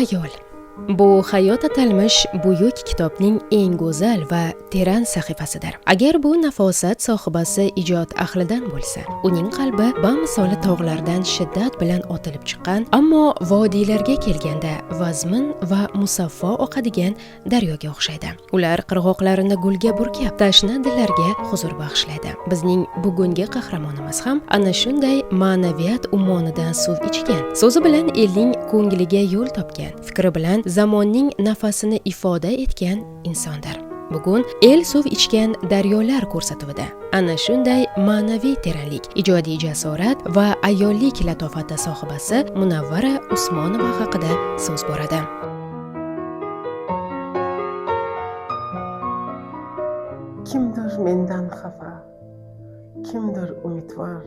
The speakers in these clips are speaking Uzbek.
Ayol. Bu hayot atalmish buyuk kitobning eng go'zal va teran sahifasidir. Agar bu nafosat sohibasi ijod ahlidan bo'lsa, uning qalbi bamisoli tog'lardan shiddat bilan otilib chiqqan, ammo vodiylarga kelganda vazmin va musaffo oqadigan daryoga o'xshaydi. Ular qirg'oqlarini gulga burkab, tashna dillarga huzur bag'ishlaydi. Bizning bugungi qahramonimiz ham ana shunday ma'naviyat ummonidan suv ichgan, so'zi bilan elning ko'ngliga yo'l topgan, fikri bilan zamonning nafasini ifoda etgan insondir. Bugun el suv ichgan daryolar ko'rsatuvida ana shunday ma'naviy teranlik, ijodiy jasorat va ayollik latofati sohibasi Munavvara Usmonova haqida so'z boradi. Kimdir mendan xafa, kimdir umidvor,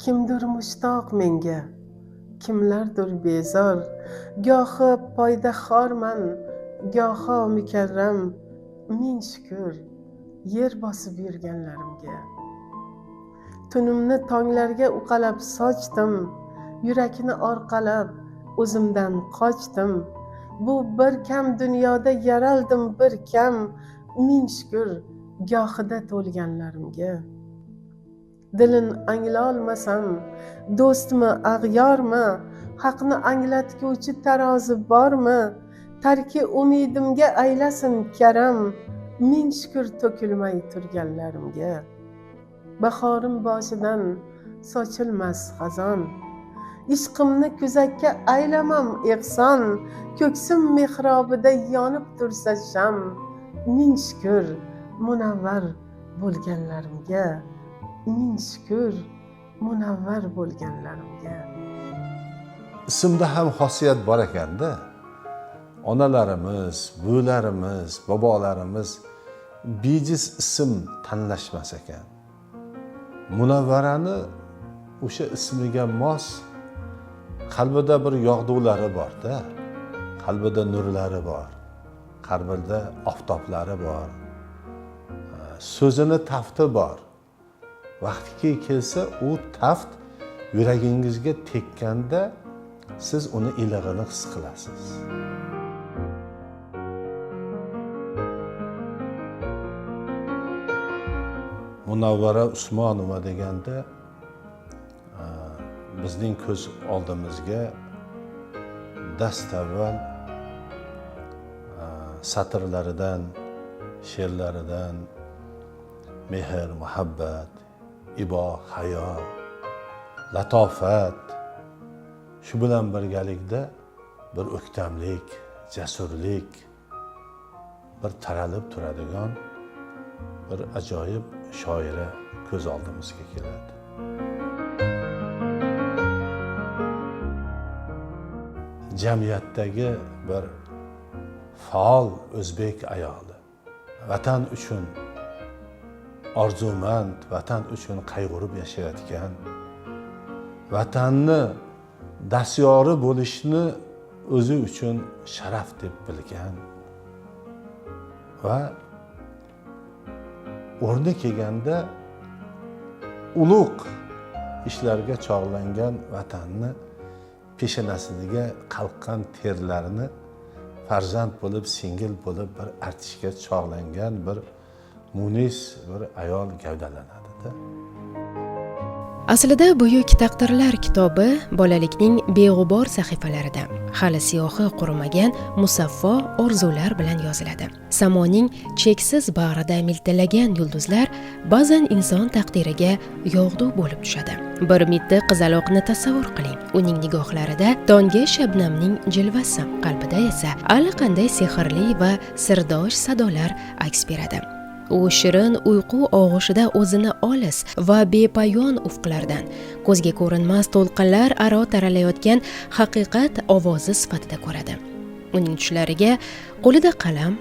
kimdir mushtoq menga, kimlardir bezor. Gohi poydaxorman, goho mukarram, ming shukur yer bosib yurganlarimga. Tunimni tonglarga uqalab sochdim, yurakni orqalab o'zimdan qochdim. Bu bir kam dunyoda yaraldim bir kam, ming shukur gohida to'lganlarimga. Dilin anglolmasam, do'stmi, ag'yormi, haqni anglatguvchi tarozi bormi? Tarki umidimga aylasin karam, ming shukur to'kilmay turganlarimga. Bahorim boshidan sochilmas xazon, ishqimni kuzakka aylamam ehson. Ko'ksim mehrobida yonib tursa sham, ming shukur munavvar bo'lganlarimga, ming shukur munavvar bo'lganlarimga. Ismda ham xosiyat bor ekanda. Onalarimiz, buvilarimiz, bobolarimiz bejiz ism tanlashmas ekan. Munavvarani o'sha ismiga mos qalbida bir yog'dulari bor-da, qalbida nurlari bor, qalbida oftoblari bor, so'zini tafti bor. Vaqtiki kelsa u taft yuragingizga tekkanda siz uni ilig'ini his qilasiz. Munavvara Usmonova deganda bizning ko'z oldimizga dastavval satrlaridan, she'rlaridan mehr, muhabbat, ibo, hayo, latofat, shu bilan birgalikda bir o'ktamlik, jasurlik, bir taralib turadigan bir ajoyib shoira ko'z oldimizga keladi. Jamiyatdagi bir faol o'zbek ayoli, vatan uchun orzumand, vatan uchun qayg'urib yashayotgan, vatanni dastyori bo'lishni o'zi uchun sharaf deb bilgan va o'rni kelganda ulug' ishlarga chog'langan vatanni peshonasiga qalqqan terlarini farzand bo'lib, singil bo'lib bir artishga chog'langan bir munis bir ayol gavdalanadi-da. Aslida Buyuk taqdirlar kitobi bolalikning beg'ubor sahifalarida hali siyohi qurimagan musaffo orzular bilan yoziladi. Samoning cheksiz bag'rida miltillagan yulduzlar ba'zan inson taqdiriga yog'du bo'lib tushadi. Bir mitti qizaloqni tasavvur qiling. Uning nigohlarida tonggi shabnamning jilvasi, qalbida esa allaqanday sehrli va sirdosh sadolar aks beradi. U shirin uyqu og'ushida o'zini olis va bepoyon ufqlardan, ko'zga ko'rinmas to'lqinlar aro taralayotgan haqiqat ovozi sifatida ko'radi. Uning tushlariga qo'lida qalam,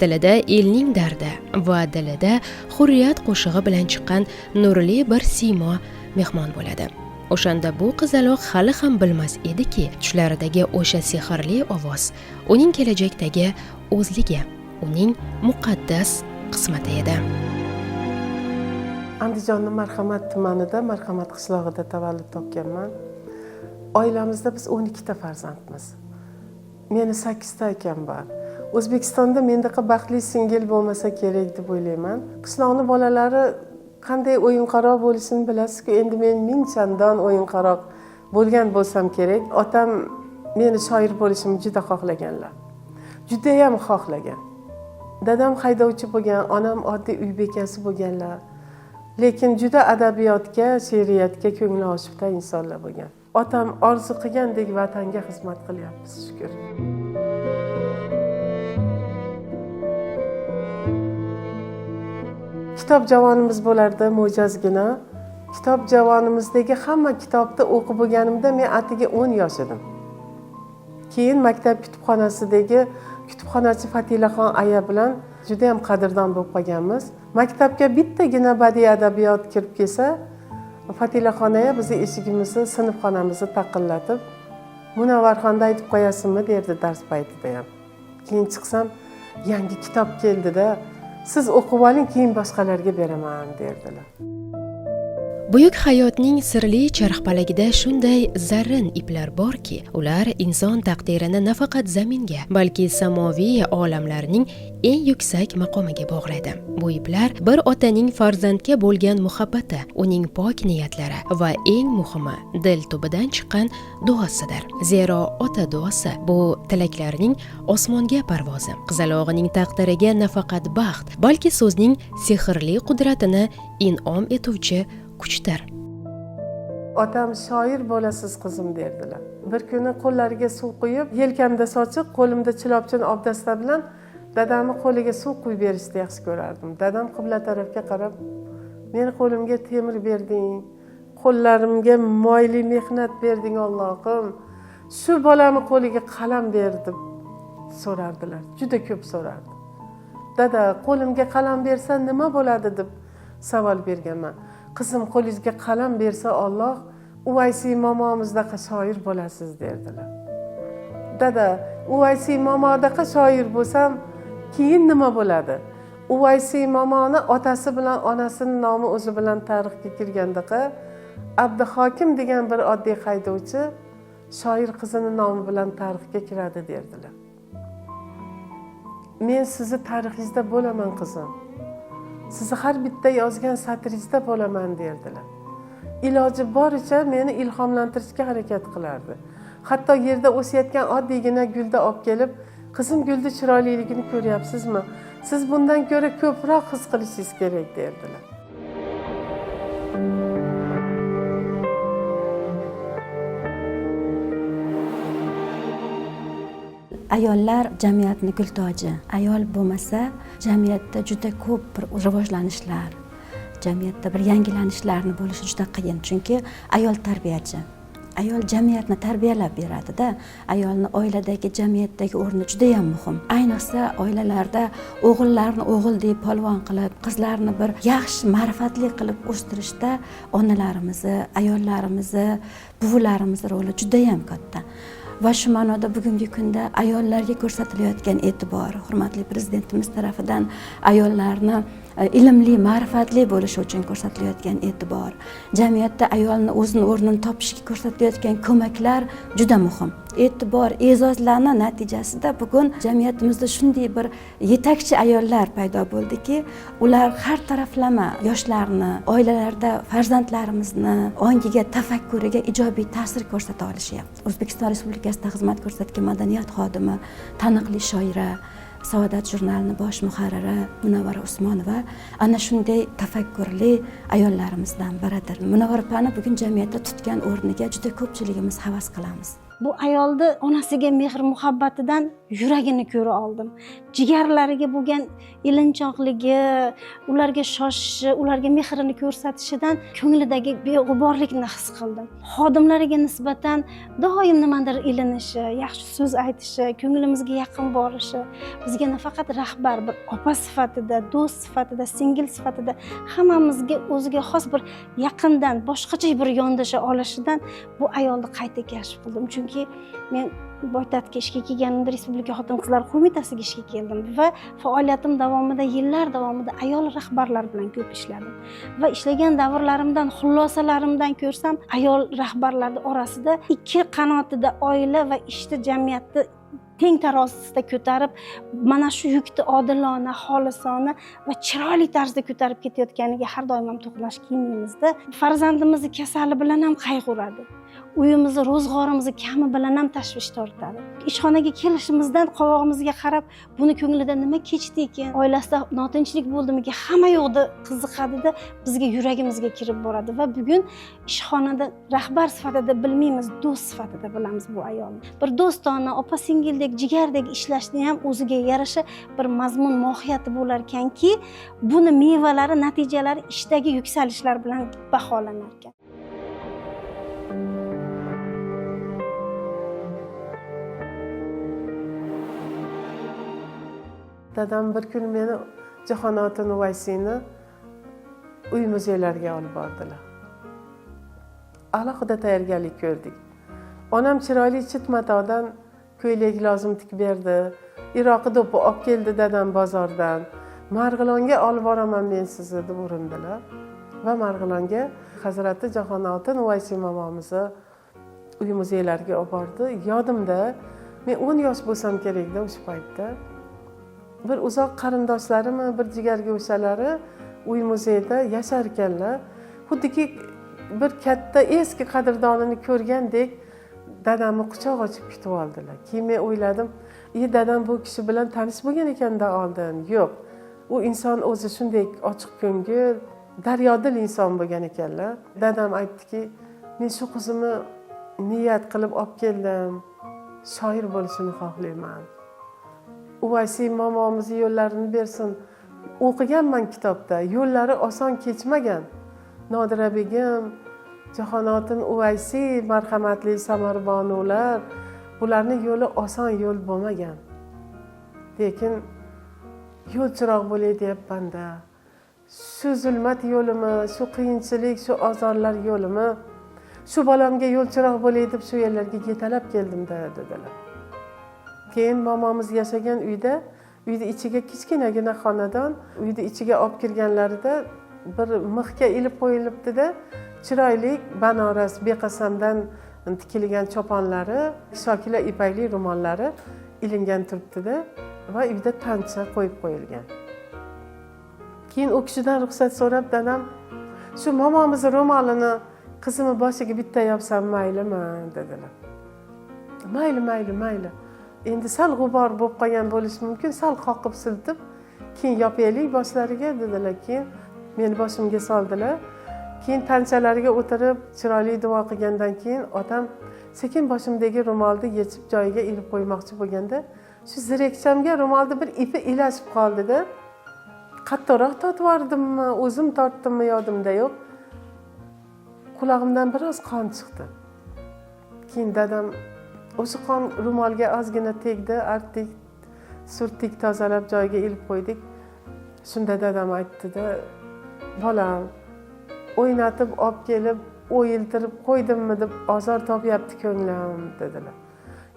tilida elning dardi va dilida hurriyat qo'shig'i bilan chiqqan nurli bir siymo mehmon bo'ladi. O'shanda bu qizaloq hali ham bilmas ediki, tushlaridagi o'sha sehrli ovoz uning kelajakdagi o'zligi, uning muqaddas qismati edi. Andijonning Marhamat tumanida, Marhamat qishlog'ida tavallud topganman. Oilamizda biz 12 ta farzandmiz. Meni 8 ta akam bor. O'zbekistonda mendaqa baxtli singil bo'lmasa kerak deb o'ylayman. Qishloqni bolalari qanday o'yinqaroq bo'lishini bilasiz-ku, endi men ming chandon o'yinqaroq bo'lgan bo'lsam kerak. Otam meni shoir bo'lishimni juda xohlaganlar. Judayam xohlagan. Dadam haydovchi bo'lgan, onam oddiy uy bekasi bo'lganlar. Lekin juda adabiyotga, she'riyatga ko'ngli oshibda insonlar bo'lgan. Otam orzu qilgandek vatanga xizmat qilyapmiz, shukr. Kitob javonimiz bo'lardi mo'jazgina. Kitob javonimizdagi hamma kitobni o'qib bo'lganimda men atigi 10 yosh edim. Keyin maktab kutubxonasidagi kutubxonachi Fatilaxon aya bilan juda ham qadrdon bo'lib qolganmiz. Maktabga bittagina badiiy adabiyot kirib kelsa, Fatilaxon aya bizni eshigimizni, sinfxonamizni taqillatib, Munavvarxonda aytib qo'yasizmi derdi dars paytida ham. Keyin chiqsam, yangi kitob keldi-da, siz o'qib oling, keyin boshqalarga beraman derdilar. Buyuk hayotning sirli charxpalagida shunday zarrin iplar borki, ular inson taqdirini nafaqat zaminga, balki samoviy olamlarning eng yuksak maqomiga bog'laydi. Bu iplar bir otaning farzandga bo'lgan muhabbati, uning pok niyatlari va eng muhimi dil tubidan chiqqan duosidir. Zero ota duosi bu tilaklarning osmonga parvozi, qizalog'ining taqdiriga nafaqat baxt, balki so'zning sehrli qudratini in'om etuvchi kuchdir. Otam shoir bo'lasiz qizim derdilar. Bir kuni qo'llariga suv quyib, yelkamda sochiq, qo'limda chilopchin obdasta bilan dadamni qo'liga suv quyib berishni yaxshi ko'rardim. Dadam qibla tarafga qarab, meni qo'limga temir berding, qo'llarimga moyli mehnat berding Allohim. Shu bolamni qo'liga qalam ber deb so'rardilar. Juda ko'p so'rardi. Dada, qo'limga qalam bersa nima bo'ladi deb savol berganman. Qizim, qo'lingizga qalam bersa Alloh Uvaysiy momomizdaqa shoir bo'lasiz derdilar. Dada, Uvaysiy momodaqa shoir bo'lsam, keyin nima bo'ladi? Uvaysiy momoni otasi bilan onasining nomi o'zi bilan tarixga kirgandaqa Abduhokim degan bir oddiy haydovchi shoir qizini nomi bilan tarixga kiradi derdilar. Men sizni tarixingizda bo'laman qizim. Sizni har bitta yozgan satringizda bo'laman derdilar. Iloji boricha meni ilhomlantirishga harakat qilardi. Hatto yerda o'sayotgan oddiygina gulni olib kelib, qizim gulni chiroyliligini ko'ryapsizmi? Siz bundan ko'ra ko'proq his qilishingiz kerak derdilar. Ayollar jamiyatni gultoji. Ayol bo'lmasa jamiyatda juda ko'p bir rivojlanishlar, jamiyatda bir yangilanishlarni bo'lishi juda qiyin. Chunki ayol tarbiyachi. Ayol jamiyatni tarbiyalab beradida. Ayolni oiladagi, jamiyatdagi o'rni juda ham muhim. Ayniqsa oilalarda o'g'illarni o'g'il deb polvon qilib, qizlarni bir yaxshi ma'rifatli qilib o'stirishda onalarimizni, ayollarimizni, buvilarimizni roli juda ham katta. Va shu ma'noda bugungi kunda ayollarga ko'rsatilayotgan e'tibor, hurmatli prezidentimiz tarafidan ayollarni ilmli, ma'rifatli bo'lishi uchun ko'rsatilayotgan e'tibor, jamiyatda ayolni o'zini o'rnini topishiga ko'rsatilayotgan ko'maklar juda muhim. E'tibor, e'zozlarning natijasida bugun jamiyatimizda shunday bir yetakchi ayollar paydo bo'ldiki, ular har taraflama yoshlarni, oilalarda farzandlarimizni ongiga, tafakkuriga ijobiy ta'sir ko'rsata olishyapti. O'zbekiston Respublikasida xizmat ko'rsatgan madaniyat xodimi, taniqli shoira, Saodat jurnalining bosh muharriri Munavvara Usmonova ana shunday tafakkurli ayollarimizdan biridir. Munavvara opani bugun jamiyatda tutgan o'rniga juda ko'pchiligimiz havas qilamiz. Bu ayolni onasiga mehr muhabbatidan yuragini ko'ra oldim. Jigarlariga bo'lgan ilinchoqligi, ularga shoshishi, ularga mehrini ko'rsatishidan ko'nglidagi beg'uborlikni his qildim. Xodimlariga nisbatan doim nimadir ilinishi, yaxshi so'z aytishi, ko'nglimizga yaqin borishi, bizga nafaqat rahbar, bir opa sifatida, do'st sifatida, singil sifatida hammamizga o'ziga xos bir yaqindan boshqacha bir yondasha olishidan bu ayolni qayta kashf qildim. Chunki men Boytatga ishga kelganimda Respublika xotin-qizlar qo'mitasiga ishga keldim va faoliyatim davomida, yillar davomida ayol rahbarlar bilan ko'p ishladim. Va ishlagan davrlarimdan, xulosalarimdan ko'rsam, ayol rahbarlarning orasida ikki qanotida oila va ishda jamiyatni teng tarozisida ko'tarib, mana shu yukni odilona, xolisona va chiroyli tarzda ko'tarib ketayotganiga har doim ham to'qnash kelmaymizda. Farzandimizni kasali bilan ham qayg'uradi, uyimizni ro'zg'orimizni kami bilan ham tashvish tortadi. Ishxonaga kelishimizdan qovog'imizga qarab, buni ko'nglida nima kechdi ekan, oilasida notinchlik bo'ldimikin, hamma yoqda qiziqadida, bizga yuragimizga kirib boradi. Va bugun ishxonada rahbar sifatida bilmaymiz, do'st sifatida bilamiz bu ayolni. Bir do'stona, opa singildek, jigardek ishlashni ham o'ziga yarasha bir mazmun mohiyati bo'lar ekanki, buni mevalari, natijalari ishdagi yuksalishlar bilan baholanar ekan. Dadam bir kun meni Jahonotun Uvaysiyni uy muzeylariga olib bordilar. Alohida tayyorgarlik ko'rdik. Onam chiroyli chit matodan ko'ylak lozim tikib berdi. Iroqi do'ppi olib keldi dadam bozordan. Marg'ilonga olib boraman men sizni deb urindilar. Va Marg'ilonga Hazrati Jahonotun Uvaysiy momomizni uy muzeylariga olib bordi. Yodimda, men 10 yosh bo'lsam kerakda o'sha paytda. Bir uzoq qarindoslarimi, bir jigar go'shalari uy muzeyda yashar ekanlar. Xuddiki bir katta eski qadrdonini ko'rgandek dadamni quchoq ochib kutib oldilar. Keyin men o'yladim, dadam bu kishi bilan tanish bo'lgan ekanda oldin. Yo'q, u inson o'zi shunday ochiq ko'ngil, daryodil inson bo'lgan ekanlar. Dadam aytdiki, men shu qizimni niyat qilib olib keldim, shoir bo'lishini xohlayman. Uvaysiy momomizni yo'llarini bersin. O'qiganman kitobda, yo'llari oson kechmagan. Nodira begim, Jahonotun Uvaysiy, marhamatli Samarbonular, bularning yo'li oson yo'l bo'lmagan. Lekin yo'l chiroq bo'lay deyapman-da. Shu zulmat yo'limi, shu qiyinchilik, shu ozorlar yo'limi, shu bolamga yo'l chiroq bo'lay deb shu yerlarga yetalab keldim-da, dedilar. Keyin momomiz yashagan uyda, uyni ichiga kichkinagina xonadon, uyni ichiga olib kirganlarida bir mixga ilib qo'yilibdi-da, chiroyli banoras beqasamdan tikilgan choponlari, shokila ipakli ro'mollari ilingan turibdi-da va uyda tancha qo'yib qo'yilgan. Keyin u kishidan ruxsat so'rab dadam, shu momomizni ro'molini qizimni boshiga bitta yopsam maylimi dedilar. Mayli, mayli, mayli. Endi sal g'ubor bo'lib qolgan bo'lishi mumkin, sal qoqib siltib, keyin yopaylik boshlariga dedilar. Keyin meni boshimga soldilar. Keyin tanchalariga o'tirib chiroyli duo qilgandan keyin otam sekin boshimdagi ro'molni yechib joyiga ilib qo'ymoqchi bo'lganda, shu zirakchamga ro'molni bir ipi ilashib qoldi-da. Qattiqroq tortib yubordimmi, o'zim tortdimmi yodimda yo'q. Qulog'imdan biroz qon chiqdi. Keyin dadam o'sha qon ro'molga ozgina tegdi, artdik, surtdik, tozalab joyiga ilib qo'ydik. Shunda dadam aytdi-da, bolam, o'ynatib olib kelib, o'yiltirib qo'ydimmi deb ozor topyapti ko'nglim dedilar.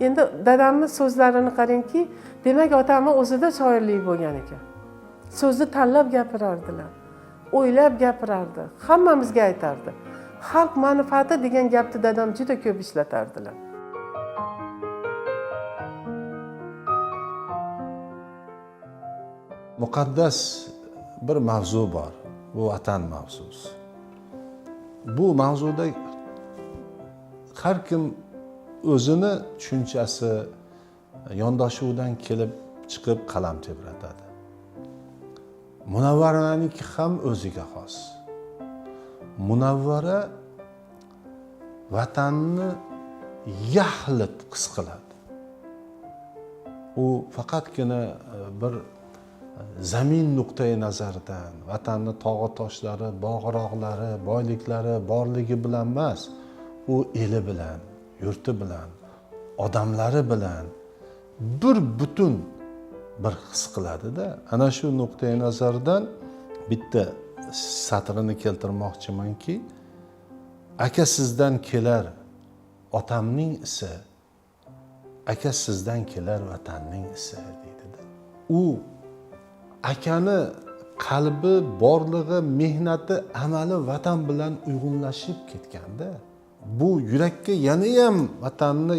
Endi dadamning so'zlarini qarangki, demak otamni o'zida shoirlik bo'lgan ekan. So'zni tanlab gapirardilar, o'ylab gapirardi, hammamizga aytardi. Xalq manfaati degan gapni dadam juda ko'p ishlatardilar. Muqaddas bir mavzu bor, bu vatan mavzusi. Bu mavzuda har kim o'zini tushunchasi, yondashuvidan kelib chiqib qalam tebratadi. Munavvaraniki ham o'ziga xos. Munavvara vatanni yaxlit his qiladi. U faqatgina bir zamin nuqtai nazaridan, vatanni tog'i toshlari, bog'roqlari, boyliklari borligi bilan emas, u eli bilan, yurti bilan, odamlari bilan bir butun bir his qiladi-da. Ana shu nuqtai nazardan bitta satrini keltirmoqchimanki, aka sizdan kelar otamning isi, aka sizdan kelar vatanning isi deydi-da. U akani qalbi, borlig'i, mehnati, amali vatan bilan uyg'unlashib ketganda, bu yurakka yana ham vatanni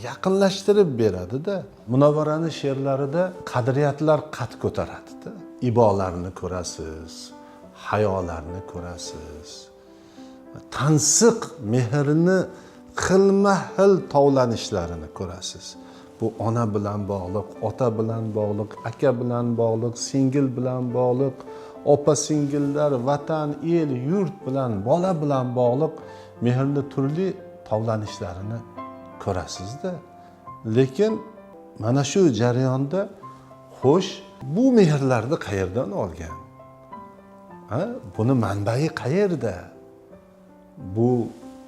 yaqinlashtirib beradida. Munavvarani she'rlarida qadriyatlar qad ko'taradida. Ibolarni ko'rasiz, hayolarni ko'rasiz. Tansiq mehrni xilma-xil tovlanishlarini ko'rasiz. Bu ona bilan bog'liq, ota bilan bog'liq, aka bilan bog'liq, singil bilan bog'liq, opa singillar, vatan, el, yurt bilan, bola bilan bog'liq mehrni turli tovlanishlarini ko'rasizda. Lekin mana shu jarayonda xo'sh, bu mehrlarni qayerdan olgan? Ha, buni manbai qayerda? Bu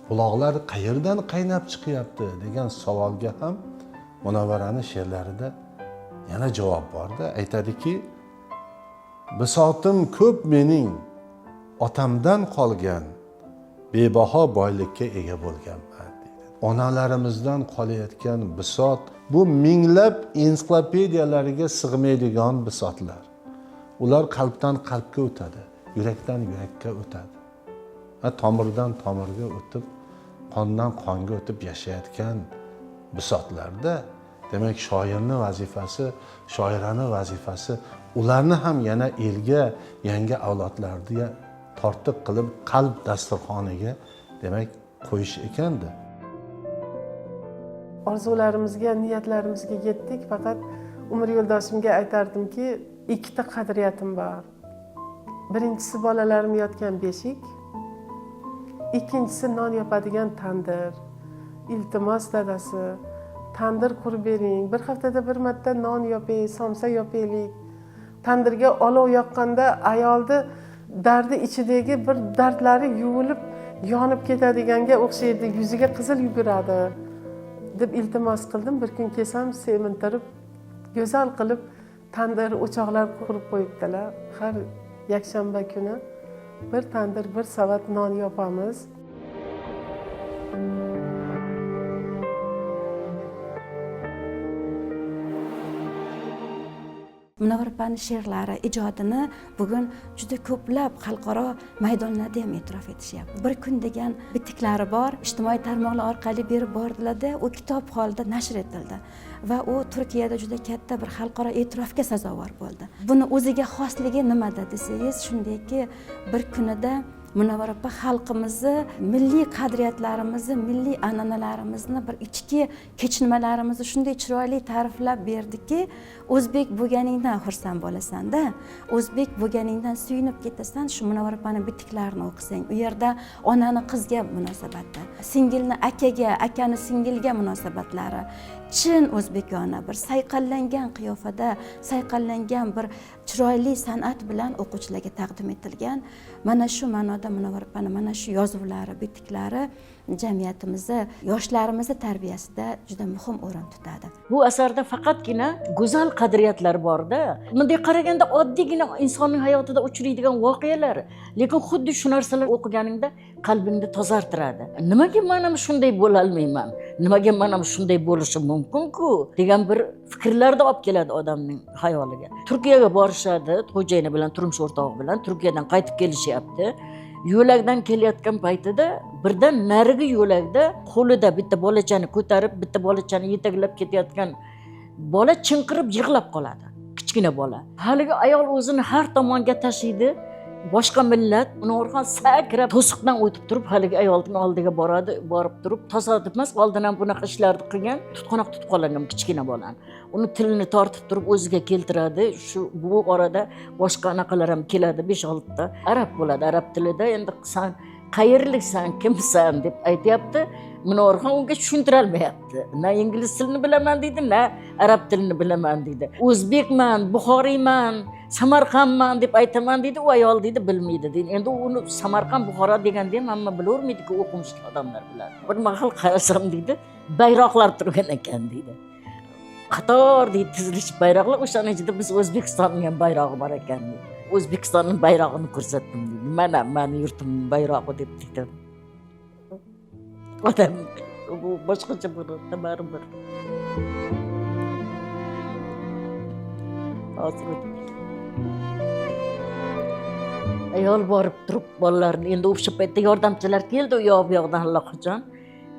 buloqlar qayerdan qaynab chiqyapti degan savolga ham Munavvarani she'rlarida yana javob borda. Aytadiki, bisotim ko'p mening otamdan qolgan bebaho boylikka ega bo'lganman deydi. Onalarimizdan qolayotgan bisot bu minglab ensiklopediyalarga sig'maydigan bisotlar. Ular qalbdan qalbga o'tadi, yurakdan yurakka o'tadi. Va tomirdan tomirga o'tib, qondan qonga o'tib yashayotgan bisotlarda. Demak, shoirning vazifasi, shoiraning vazifasi ularni ham yana elga, yangi avlodlarga tortiq qilib qalb dasturxoniga demak qo'yish ekanda. Orzularimizga, niyatlarimizga yetdik. Faqat umr yo'ldoshimga aytardimki, ikkita qadriyatim bor. Birinchisi bolalarim yotgan beshik, ikkinchisi non yopadigan tandir. Iltimos dadasi, tandir qurib bering. Bir haftada bir marta non yopay, somsa yopaylik. Tandirga olov yoqqanda ayolni dardi ichidagi bir dardlari yuvilib yonib ketadiganga o'xshaydi, yuziga qizil yuguradi deb iltimos qildim. Bir kun kelsam, semintirib, go'zal qilib tandir o'choqlar qurib qo'yibdilar. Har yakshanba kuni bir tandir, bir savat non yopamiz. Munavvar opaning she'rlari, ijodini bugun juda ko'plab xalqaro maydonlarda ham e'tirof etishyapti. Bir kun degan bitiklari bor, ijtimoiy tarmoqlar orqali berib bordilarda, u kitob holida nashr etildi va u Turkiyada juda katta bir xalqaro e'tirofga sazovor bo'ldi. Buni o'ziga xosligi nimada desangiz, shundayki, bir kunida Munavvar opa xalqimizni, milliy qadriyatlarimizni, milliy an'analarimizni, bir ichki kechinmalarimizni shunday chiroyli ta'riflab berdiki, o'zbek bo'lganingdan xursand bo'lasan-da, o'zbek bo'lganingdan suyunib ketasan. Shu Munavvar opaning bitiklarini o'qisang, u yerda onani qizga munosabati, singilni akaga, akani singilga munosabatlari, chin o'zbekona bir sayqallangan qiyofada, sayqallangan bir chiroyli san'at bilan o'quvchilarga taqdim etilgan. Mana shu ma'noda Munavvar opaning mana shu yozuvlari, bitiklari jamiyatimizni, yoshlarimizni tarbiyasida juda muhim o'rin tutadi. Bu asarda faqatgina go'zal qadriyatlar borda. Bunday qaraganda oddiygina insonning hayotida uchraydigan voqealar, lekin xuddi shu narsalar o'qiganingda qalbingni tozartiradi. Nimaga men ham shunday bo'la olmayman? Nimaga men ham shunday bo'lishim mumkin-ku degan bir fikrlarni olib keladi odamning xayoliga. Turkiyaga borishadi, xo'jayini bilan, turmush o'rtog'i bilan Turkiyadan qaytib kelishyapti. Yo'lakdan kelayotgan paytida birdan narigi yo'lakda qo'lida bitta bolachani ko'tarib, bitta bolachani yetaklab ketayotgan bola chinqirib yig'lab qoladi. Kichkina bola. Haligi ayol o'zini har tomonga tashiydi. Boshqa millat uni orqasidan sakrab to'siqdan o'tib turib haligi ayolning oldiga boradi, borib turib tasodif emas, oldin ham bunaqa ishlarni qilgan, tutqanoq tutib qolgan kichkina bolani. Uni tilini tortib turib o'ziga keltiradi. Shu bu orada boshqa anaqalar ham keladi, 5-6 ta arab bo'ladi, arab tilida endi san qayerliksan, kimsan deb aytyapti. Munavvarxon unga tushuntira olmayapti. Na ingliz tilini bilaman deydi, na arab tilini bilaman deydi. O'zbekman, Buxoriyman, Samarqandman deb aytaman deydi, u ayol deydi bilmaydi deydi. Endi uni Samarqand, Buxoro deganda ham hamma bilavermaydi-ku, o'qimishli odamlar biladi. Bir mahal qarasam deydi, bayroqlar turgan ekan deydi. Qator deydi tizilishib bayroqlar, o'shaning ichida biz O'zbekistonning ham bayrog'i bor ekan deydi. O'zbekistonning bayrog'ini ko'rsatdim deydi. Mana meni yurtimning bayrog'i deb deydi. Odam bu boshqacha bo'ladi baribir. Hozir ayol borib turib bolalarni endi o'sha paytda yordamchilar keldi u yoq bu yoqdan allaqachon.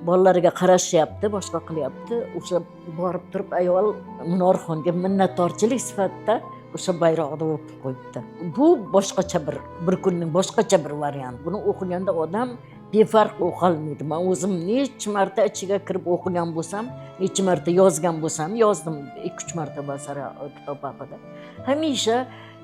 Bolalariga qarashyapti, boshqa qilyapti. O'sha borib turib ayol Munorxonga minnatdorchilik sifatida o'sha bayroqni o'pib qo'yibdi. Bu boshqacha bir kunning boshqacha bir variant. Buni o'qiganda odam befarq o'qolmaydi. Men o'zim necha marta ichiga kirib o'qigan bo'lsam, necha marta yozgan bo'lsam, yozdim 2-3 marta Basara kitob haqida. Hamisha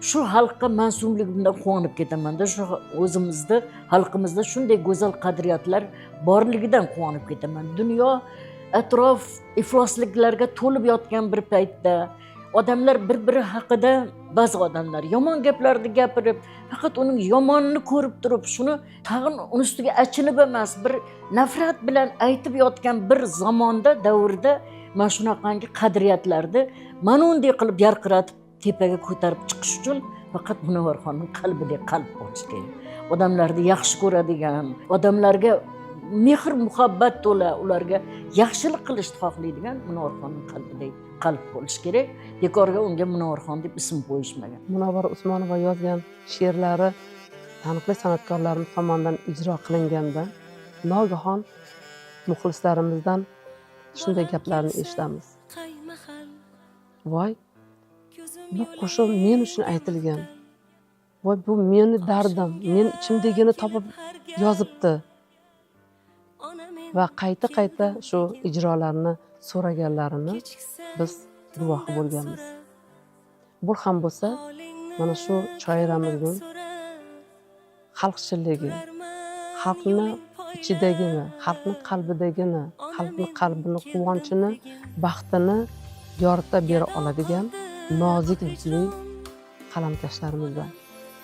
shu xalqqa mansubligimdan quvonib ketamanda, shu o'zimizda, xalqimizda shunday go'zal qadriyatlar borligidan quvonib ketaman. Dunyo atrof iflosliklarga to'lib yotgan bir paytda odamlar bir-biri haqida, ba'zi odamlar yomon gaplarni gapirib, faqat uning yomonini ko'rib turib, shuni tag'in uni ustiga achinib emas, bir nafrat bilan aytib yotgan bir zamonda, davrda mana shunaqangi qadriyatlarni mana unday qilib yarqiratib tepaga ko'tarib chiqish uchun faqat Munavvarxonning qalbidek qalb bo'lish kerak. Odamlarni yaxshi ko'radigan, odamlarga mehr muhabbat to'la, ularga yaxshilik qilishni xohlaydigan Munavvarxonning qalbidek qalb bo'lish kerak. Bekorga unga Munavvarxon deb ism qo'yishmagan. Munavvara Usmonova yozgan she'rlari taniqli san'atkorlarimiz tomonidan ijro qilinganda nogahon muxlislarimizdan shunday gaplarni eshitamiz. Voy, bu qo'shiq men uchun aytilgan. Voy, bu meni dardim, men ichimdagini topib yozibdi. Va qayta-qayta shu ijrolarni so'raganlarini biz guvohi bo'lganmiz. Bu ham bo'lsa, mana shu shoiramizning xalqchilligi, xalqni ichidagini, xalqni qalbidagini, xalqni qalbini quvonchini, baxtini yorita bera oladigan nozik didli qalamkashlarimizdan.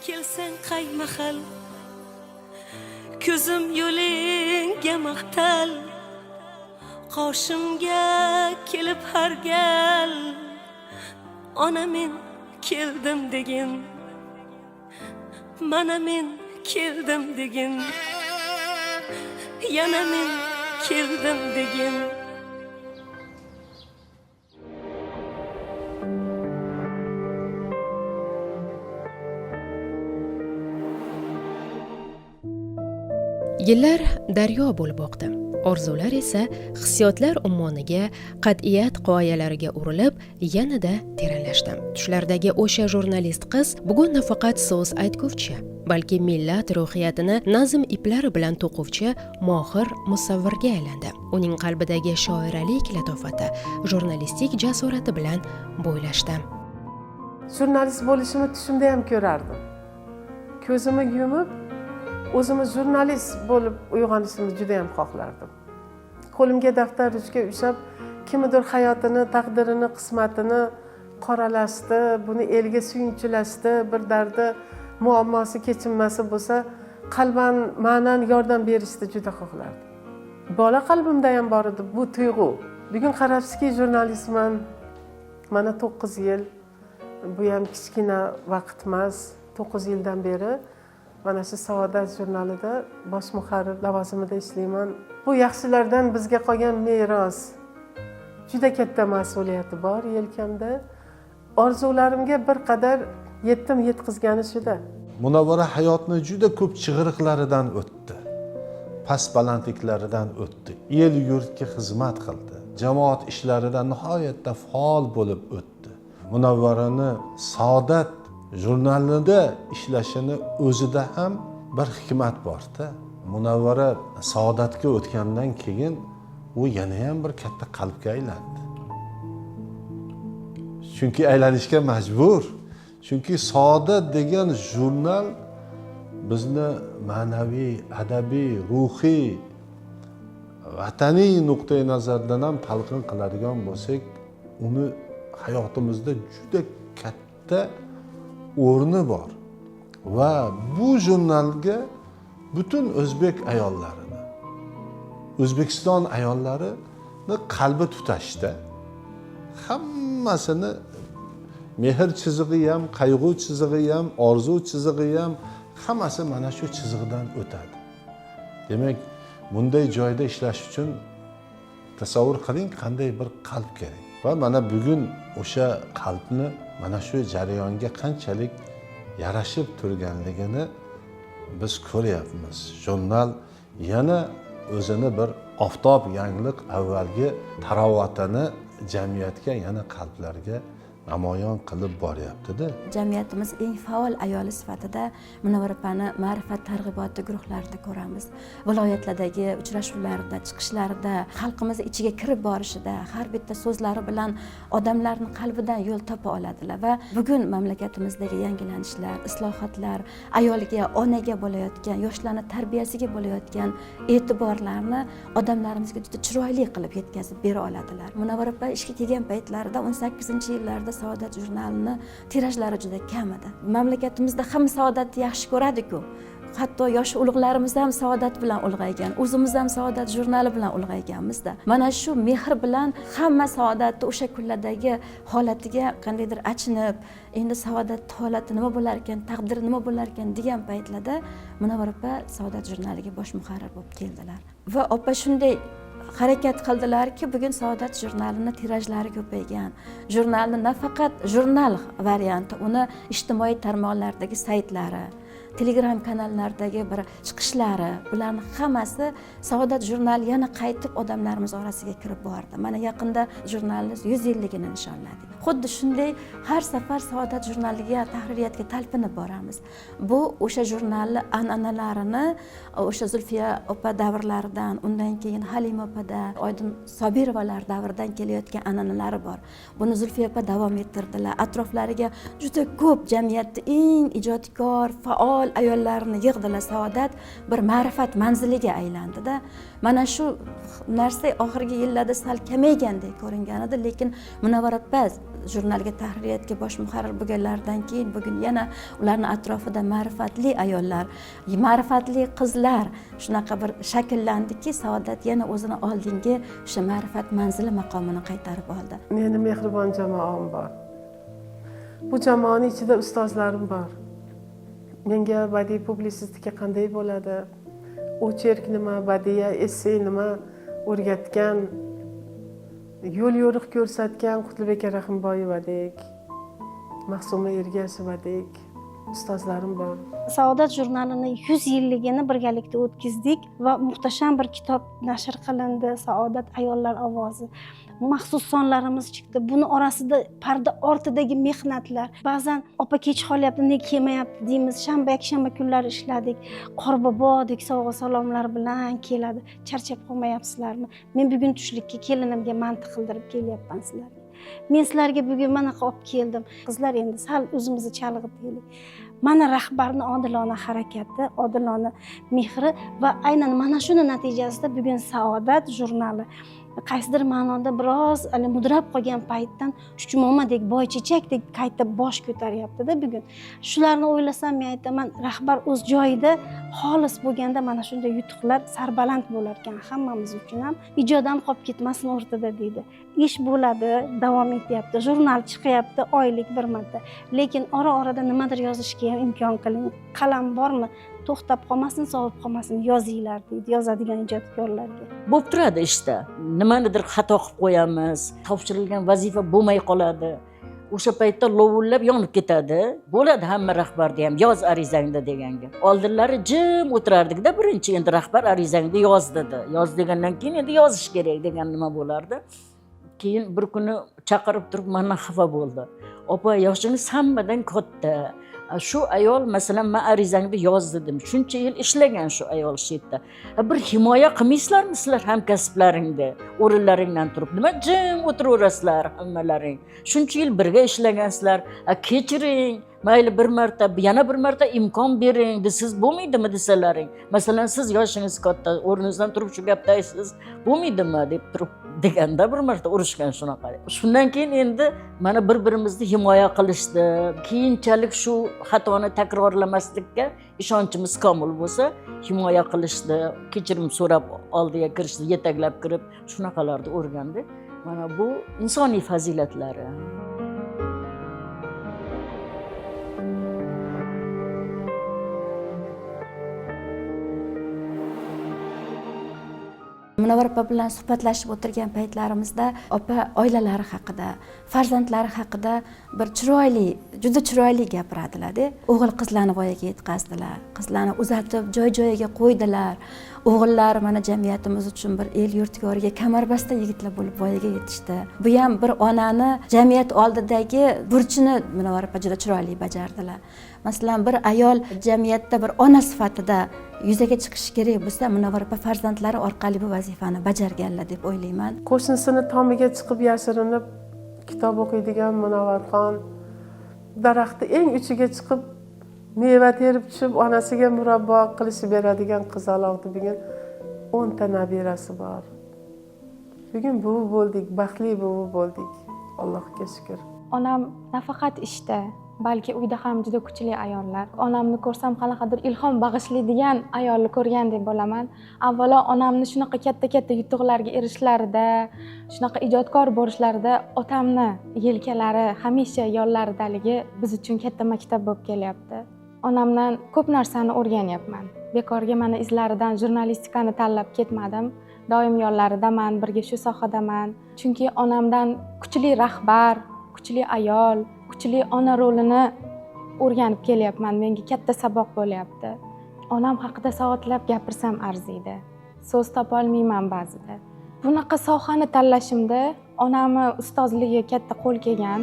Kelsang qay mahal, ko'zim yo'lingga mahtal, qoshimga kelib har gal, ona men keldim degin, mana men keldim degin, yana men keldim degin. Yillar daryo bo'lib oqdi. Orzular esa hissiyotlar ummoniga, qat'iyat qoyalariga urilib, yanada teranlashdi. Tushlardagi o'sha jurnalist qiz bugun nafaqat so'z aytguvchi, balki millat ruhiyatini nazm iplari bilan to'quvchi mohir musavvirga aylandi. Uning qalbidagi shoiralik latofati jurnalistik jasorati bilan bo'ylashdi. Jurnalist bo'lishimni tushimda ham ko'rardim. Ko'zimni yumib o'zimni jurnalist bo'lib uyg'onishimni juda ham xohlardim. Qo'limga daftar, ruchka ushlab, kimnidir hayotini, taqdirini, qismatini qoralashdi, buni elga suyunchilashdi, bir dardi, muammosi kechinmasi bo'lsa, qalban, ma'nan yordam berishni juda xohlardim. Bola qalbimda ham bor edi bu tuyg'u. Bugun qarabsizki, jurnalistman. Mana 9 yil. Bu ham kichkina vaqt emas. 9 yildan beri mana shu Saodat jurnalida bosh muharrir lavozimida ishlayman. Bu yaxshilardan bizga qolgan meros. Juda katta mas'uliyati bor yelkamda. Orzularimga bir qadar yetdim, yetkazgani shuda. Munavvara hayotni juda ko'p chig'iriqlaridan o'tdi. Past balandliklaridan o'tdi. El yurtga xizmat qildi. Jamoat ishlarida nihoyatda faol bo'lib o'tdi. Munavvarani Saodat jurnalida ishlashini o'zida ham bir hikmat bor-da. Munavvara Saodatga o'tgandan keyin u yana ham bir katta qalbga aylandi. Chunki aylanishga majbur. Chunki Saodat degan jurnal bizni ma'naviy, adabiy, ruhiy, vataniy nuqtai nazardan ham talqin qiladigan bo'lsak, uni hayotimizda juda katta o'rni bor. Va bu jurnalga butun o'zbek ayollarini, O'zbekiston ayollarini qalbi tutashda. Hammasini mehr chizig'i ham, qayg'u chizig'i ham, orzu chizig'i ham hammasi mana shu chizig'idan o'tadi. Demak, bunday joyda ishlash uchun tasavvur qiling, qanday bir qalb kerak. Va mana bugun o'sha qalbni mana shu jarayonga qanchalik yarashib turganligini biz ko'ryapmiz. Jurnal yana o'zini bir oftob yangliq avvalgi tarovatini jamiyatga, yana qalblarga namoyon qilib boryapti-da. Jamiyatimiz eng faol ayoli sifatida Munavvar opani ma'rifat targ'iboti guruhlarida ko'ramiz. Viloyatlardagi uchrashuvlarda, chiqishlarida, xalqimiz ichiga kirib borishida, har bitta so'zlari bilan odamlarning qalbidan yo'l topa oladilar va bugun mamlakatimizdagi yangilanishlar, islohotlar, ayolga, onaga bo'layotgan, yoshlarning tarbiyasiga bo'layotgan e'tiborlarni odamlarimizga juda chiroyli qilib yetkazib bera oladilar. Munavvar opa ishga kelgan paytlarida 18-yillarda Saodat jurnalini tirajlari juda kam edi. Mamlakatimizda hamma Saodatni yaxshi ko'radi-ku. Hatto yosh ulug'larimiz ham Saodat bilan ulg'aygan, o'zimiz ham Saodat jurnali bilan ulg'ayganmizda. Mana shu mehr bilan hamma Saodatni o'sha kunlardagi holatiga qandaydir achinib, endi Saodat holati nima bo'lar ekan, taqdiri nima bo'lar ekan degan paytlarda Munavvar opa Saodat jurnaliga bosh muharrir bo'lib keldilar. Va opa shunday harakat qildilarki, bugun Saodat jurnalini tirajlari ko'paygan. Jurnalni nafaqat jurnal varianti, uni ijtimoiy tarmoqlardagi saytlari, Telegram kanallardagi bir chiqishlari, bularning hammasi Saodat jurnali yana qaytib odamlarimiz orasiga kirib bordi. Mana yaqinda jurnalni 100 yilligini nishonladik. Xuddi shunday har safar Saodat jurnaliga, tahririyatga talpinib boramiz. Bu o'sha jurnalni an'analarini o'sha Zulfiya opa davrlaridan, undan keyin Halima opada, Oydin Sobirovalar davridan kelayotgan an'analari bor. Buni Zulfiya opa davom ettirdilar. Atroflariga juda ko'p jamiyatda eng ijodkor, faol ayollarni yig'dilar. Saodat bir ma'rifat manziliga aylandida. Mana shu narsa oxirgi yillarda sal kamaygandek ko'ringan edi, lekin Munavvar opa jurnalga, tahririyatga bosh muharrir bo'lganlaridan keyin bugun yana ularning atrofida ma'rifatli ayollar, ma'rifatli qizlar shunaqa bir shakllandiki, Saodat yana o'zini oldingi o'sha ma'rifat manzili maqomini qaytarib oldi. Meni mehribon jamoam bor. Bu jamoaning ichida ustozlarim bor. Menga badiiy publitsistika qanday bo'ladi, ocherk nima, badiiy esse nima o'rgatgan, yo'l yo'riq ko'rsatgan Qutlubeka Rahimboyevadek, Ma'suma Ergashevadek ustozlarim bor. Saodat jurnalini 100 yilligini birgalikda o'tkazdik va muhtasham bir kitob nashr qilindi, Saodat ayollar ovozi. Maxsus sonlarimiz chiqdi. Buni orasida parda ortidagi mehnatlar. Ba'zan opa kech qolyapti, nega kelmayapti deymiz. Shanba, yakshanba kunlari ishladik. Qorbobodek sovg'a salomlar bilan keladi. Charchab qolmayapsizlarmi? Men bugun tushlikka kelinimga manti qildirib kelyapman sizlarga. Men sizlarga bugun manaqa olib keldim. Qizlar, endi sal o'zimizni chalg'itaylik. Mana rahbarning odilona harakati, odilona mehri va aynan mana shuni natijasida bugun Saodat jurnali qaysidir ma'noda biroz mudrab qolgan paytdan chuchmomadek, boychechakdek qayta bosh ko'taryapti-da bugun. Shularni o'ylasam men aytaman, rahbar o'z joyida xolis bo'lganda mana shunday yutuqlar sarbaland bo'lar ekan hammamiz uchun ham. Ijod ham qolib ketmasin o'rtada deydi. Ish bo'ladi, davom etyapti, jurnal chiqyapti oylik bir marta. Lekin ora-orada nimadir yozishga ham imkon qiling. Qalam bormi? To'xtab qolmasin, sovib qolmasin, yozinglar deydi yozadigan ijodkorlarga. Bo'lib turadi ishda. Nimanidir xato qilib qo'yamiz, topshirilgan vazifa bo'lmay qoladi. O'sha paytda lovullab yonib ketadi. Bo'ladi hamma rahbarda ham yoz arizangni deganga. Oldinlari jim o'tirardikda, birinchi endi rahbar arizangni yoz dedi. Yoz degandan keyin endi yozish kerak degan nima bo'lardi. Keyin bir kuni chaqirib turib mendan xafa bo'ldi. Opa, yoshingiz hammadan katta. Shu ayol, masalan, men arizangni yoz dedim. Shuncha yil ishlagan shu ayol shu yerda. Bir himoya qilmaysizlarmi sizlar hamkasblaringni? O'rinlaringdan turib nima jim o'tiraverasizlar hammalaring? Shuncha yil birga ishlagansizlar. Kechiring, mayli bir marta, yana bir marta imkon bering desiz bo'lmaydimi desalaring? Masalan, siz yoshingiz katta, o'rningizdan turib shu gapni aytsangiz bo'lmaydimi deb turib deganda bir marta urushgan shunaqa. Shundan keyin endi mana bir-birimizni himoya qilishdi. Keyinchalik shu xatoni takrorlamaslikka ishonchimiz komil bo'lsa, himoya qilishdi, kechirim so'rab oldiga kirishdi, yetaklab kirib, shunaqalarni o'rgandi. Mana bu insoniy fazilatlari. Munavvar opa bilan suhbatlashib o'tirgan paytlarimizda opa oilalari haqida, farzandlari haqida bir chiroyli, juda chiroyli gapiradilar-da. O'g'il qizlarni voyaga yetkazdilar, qizlarni uzatib joy joyiga qo'ydilar. O'g'illar mana jamiyatimiz uchun bir el yurtgoriga kamarbasta yigitlar bo'lib voyaga yetishdi. Bu ham bir onani jamiyat oldidagi burchini Munavvar opa juda chiroyli bajardilar. Masalan, bir ayol jamiyatda bir ona sifatida yuzaga chiqishi kerak bo'lsa, Munavvar opa farzandlari orqali bu vazifani bajarganlar deb o'ylayman. Qo'shnisini tomiga chiqib yashirinib kitob o'qiydigan Munavvarxon, daraxtni eng uchiga chiqib meva terib tushib onasiga murabbo qilishib beradigan qizaloqni bugun 10 ta nabirasi bor. Bugun buvi bo'ldik, baxtli buvi bo'ldik. Allohga shukr. Onam nafaqat ishda, balki uyda ham juda kuchli ayollar. Onamni ko'rsam qanaqadir ilhom bag'ishlaydigan ayolni ko'rgandek bo'laman. Avvalo onamni shunaqa katta-katta yutuqlarga erishishlarida, shunaqa ijodkor bo'lishlarida otamni yelkalari hamisha yonlaridaligi biz uchun katta maktab bo'lib kelyapti. Onamdan ko'p narsani o'rganyapman. Bekorga mana izlaridan jurnalistikani tanlab ketmadim. Doim yonlaridaman, birga shu sohadaman. Chunki onamdan kuchli rahbar, kuchli ayol, kuchli ona rolini o'rganib kelyapman. Menga katta saboq bo'lyapti. Onam haqida soatlab gapirsam arziydi. So'z topa olmayman ba'zida. Bunaqa sohani tanlashimda onamni ustozligi katta qo'l kelgan.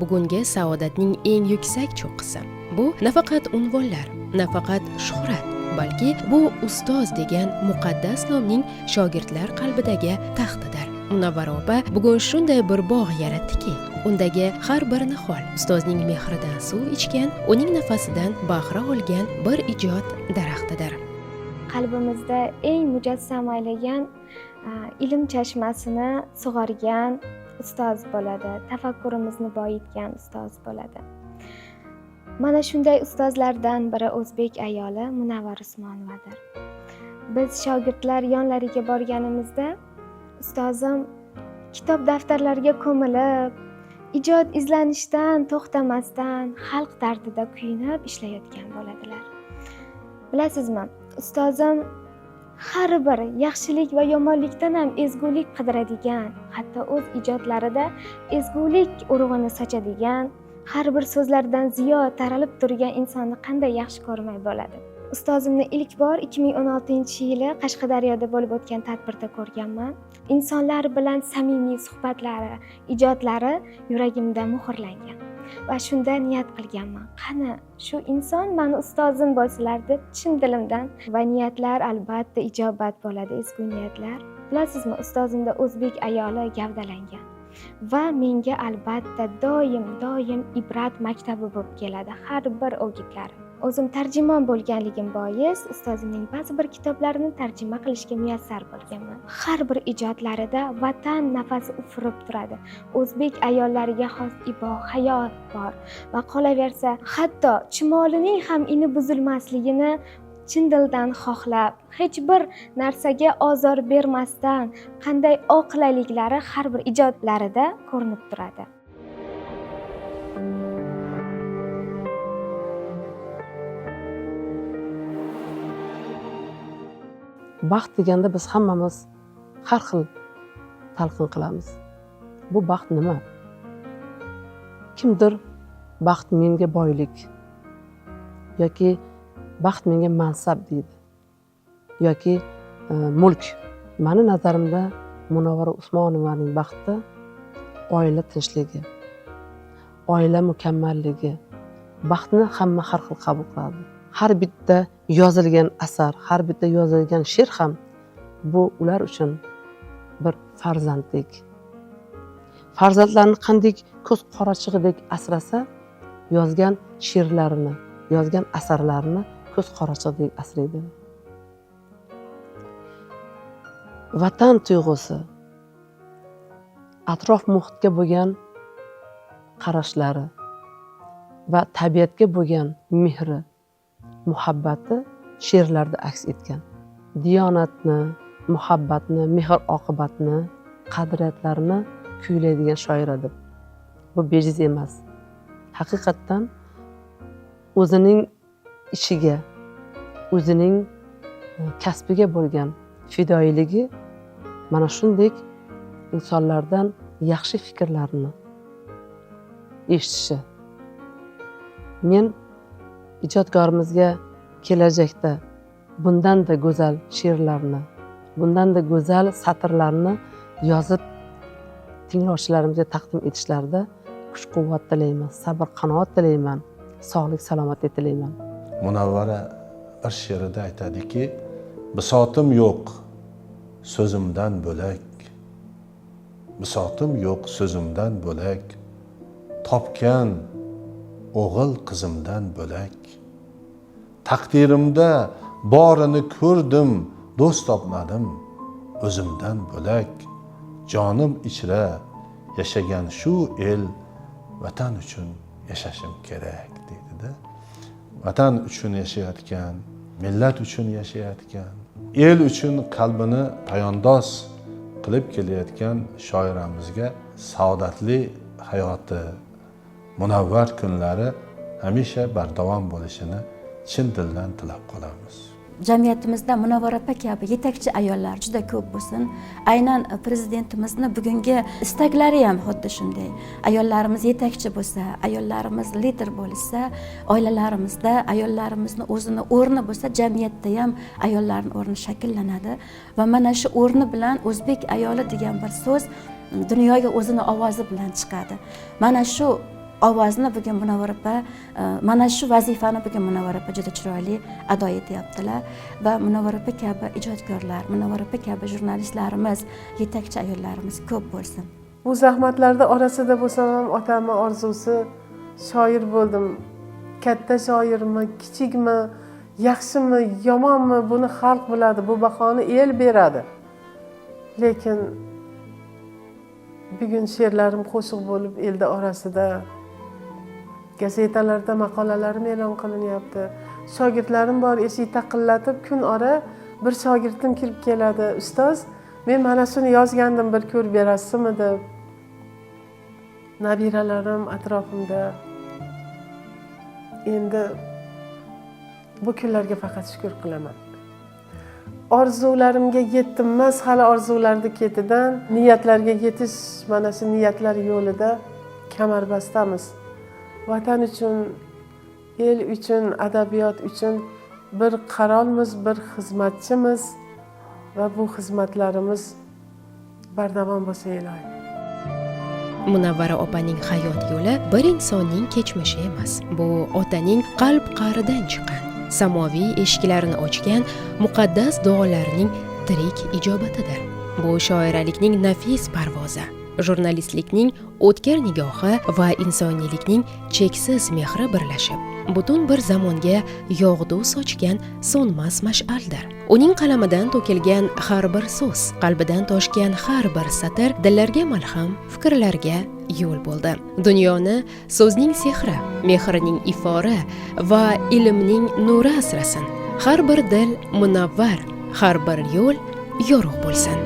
Bugungi saodatning eng yuksak cho'qqisi bu nafaqat unvonlar, nafaqat shuhrat, balki bu ustoz degan muqaddas nomning shogirdlar qalbidagi taxtidir. Munavvar opa bugun shunday bir bog' yaratdiki, undagi har bir nihol ustozning mehridan suv ichgan, uning nafasidan bahra olgan bir ijod daraxtidir. Qalbimizda eng mujassam aylagan ilm chashmasini sug'organ ustoz bo'ladi, tafakkurimizni boyitgan ustoz bo'ladi. Mana shunday ustozlardan biri o'zbek ayoli Munavvar Usmonovadir. Biz shogirdlar yonlariga borganimizda ustozim kitob daftarlarga ko'milib, ijod izlanishdan to'xtamasdan xalq dardida kuyinib ishlayotgan bo'ladilar. Bilasizmi, ustozim har bir yaxshilik va yomonlikdan ham ezgulik qidiradigan, hatto o'z ijodlarida ezgulik urug'ini sochadigan, har bir so'zlardan ziyo taralib turgan insonni qanday yaxshi ko'rmay bo'ladi. Ustozimni ilk bor 2016-yili Qashqadaryoda bo'lib o'tgan tadbirda ko'rganman. Insonlar bilan samimiy suhbatlari, ijodlari yuragimda muhrlangan. Va shunda niyat qilganman. Qani shu inson meni ustozim bo'lsalar deb chin dilimdan, va niyatlar albatta ijobat bo'ladi, ezgu niyatlar. Bilasizmi, ustozimda o'zbek ayoli gavdalangan. Va menga albatta doim ibrat maktabi bo'lib keladi har bir o'gitlari. O'zim tarjimon bo'lganligim bois ustozimning ba'zi bir kitoblarini tarjima qilishga muyassar bo'lganman. Har bir ijodlarida vatan nafasi ufurib turadi. O'zbek ayollariga xos ibo, hayo bor va qolaversa, hatto chumolining ham ini buzilmasligini chin dildan xohlab, hech bir narsaga ozor bermasdan qanday oqilaliklari har bir ijodlarida ko'rinib turadi. Baxt deganda biz hammamiz har xil talqin qilamiz. Bu baxt nima? Kimdir baxt menga boylik yoki baxt menga mansab deydi yoki mulk. Mani nazarimda Munavvara Usmonovaning baxti oila tinchligi, oila mukammalligi. Baxtni hamma har xil qabul qiladi. Har bitta yozilgan asar, har bitta yozilgan she'r ham bu ular uchun bir farzandlik. Farzandlarni qanday ko'z qorachig'idek asrasa, yozgan she'rlarini, yozgan asarlarini ko'z qorachig'idek asraydi. Vatan tuyg'usi, atrof muhitga bo'lgan qarashlari va tabiatga bo'lgan mehri, muhabbati she'rlarda aks etgan. Diyonatni, muhabbatni, mehr oqibatni, qadriyatlarni kuylaydigan shoira deb. Bu bejiz emas. Haqiqatdan o'zining ishiga, o'zining kasbiga bo'lgan Fidoyiligi mana shunday insonlardan yaxshi fikrlarni eshitishi. Men ijodkorimizga kelajakda bundan-da go'zal she'rlarni, bundan-da go'zal satrlarni yozib tinglovchilarimizga taqdim etishlarida kuch-quvvat tilayman, sabr qanoat tilayman, sog'lik salomatlik tilayman. Munavvara bir she'rida aytadiki, bisotim yo'q so'zimdan bo'lak, bisotim yo'q so'zimdan bo'lak, topgan o'g'il qizimdan bo'lak, taqdirimda borini ko'rdim, do'st topmadim o'zimdan bo'lak, jonim ichra yashagan shu el vatan uchun yashashim kerak deydida. Vatan uchun yashayotgan, millat uchun yashayotgan, el uchun qalbini poyandoz qilib kelayotgan shoiramizga saodatli hayoti, munavvar kunlari hamisha bardavom bo'lishini chin dildan tilab qolamiz. Jamiyatimizda Munavvara opa kabi yetakchi ayollar juda ko'p bo'lsin. Aynan prezidentimizni bugungi istaklari ham xuddi shunday. Ayollarimiz yetakchi bo'lsa, ayollarimiz lider bo'lsa, oilalarimizda ayollarimizni o'zini o'rni bo'lsa, jamiyatda ham ayollarning o'rni shakllanadi va mana shu o'rni bilan o'zbek ayoli degan bir so'z dunyoga o'zini ovozi bilan chiqadi. Mana shu ovozni bugun Munavvara opa, mana shu vazifani bugun Munavvara opa juda chiroyli ado etyaptilar va Munavvara opa kabi ijodkorlar, Munavvara opa kabi jurnalistlarimiz, yetakchi ayollarimiz ko'p bo'lsin. Bu zahmatlarda orasida bo'lsam ham otamni orzusi shoir bo'ldim. Katta shoirmi, kichikmi, yaxshimi, yomonmi, buni xalq biladi, bu bahoni el beradi. Lekin bugun she'rlarim qo'shiq bo'lib elda orasida, gazetalarda maqolalarim e'lon qilinyapti. Shogirdlarim bor, eshik taqillatib kun ora bir shogirdim kirib keladi. Ustoz, men mana shuni yozgandim, bir ko'rib berasizmi deb. Nabiralarim atrofimda. Endi bu kunlarga faqat shukr qilaman. Orzularimga yetdim emas, hali orzularni ketidan niyatlarga yetish, mana shu niyatlar yo'lida kamarbastamiz. Vatan uchun, el uchun, adabiyot uchun bir qarolmiz, bir xizmatchimiz va bu xizmatlarimiz bardavom bo'lsa iloyim. Munavvara opaning hayot yo'li bir insonning kechmishi emas. Bu otaning qalb qa'ridan chiqqan, samoviy eshiklarini ochgan muqaddas duolarining tirik ijobatidir. Bu shoiralikning nafis parvozi, jurnalistlikning o'tkir nigohi va insoniylikning cheksiz mehri birlashib, butun bir zamonga yog'du sochgan so'nmas mash'aldir. Uning qalamidan to'kilgan har bir so'z, qalbidan toshgan har bir satr dillarga malham, fikrlarga yo'l bo'ldi. Dunyoni so'zning sehri, mehrining ifori va ilmning nuri asrasin. Har bir dil munavvar, har bir yo'l yorug' bo'lsin.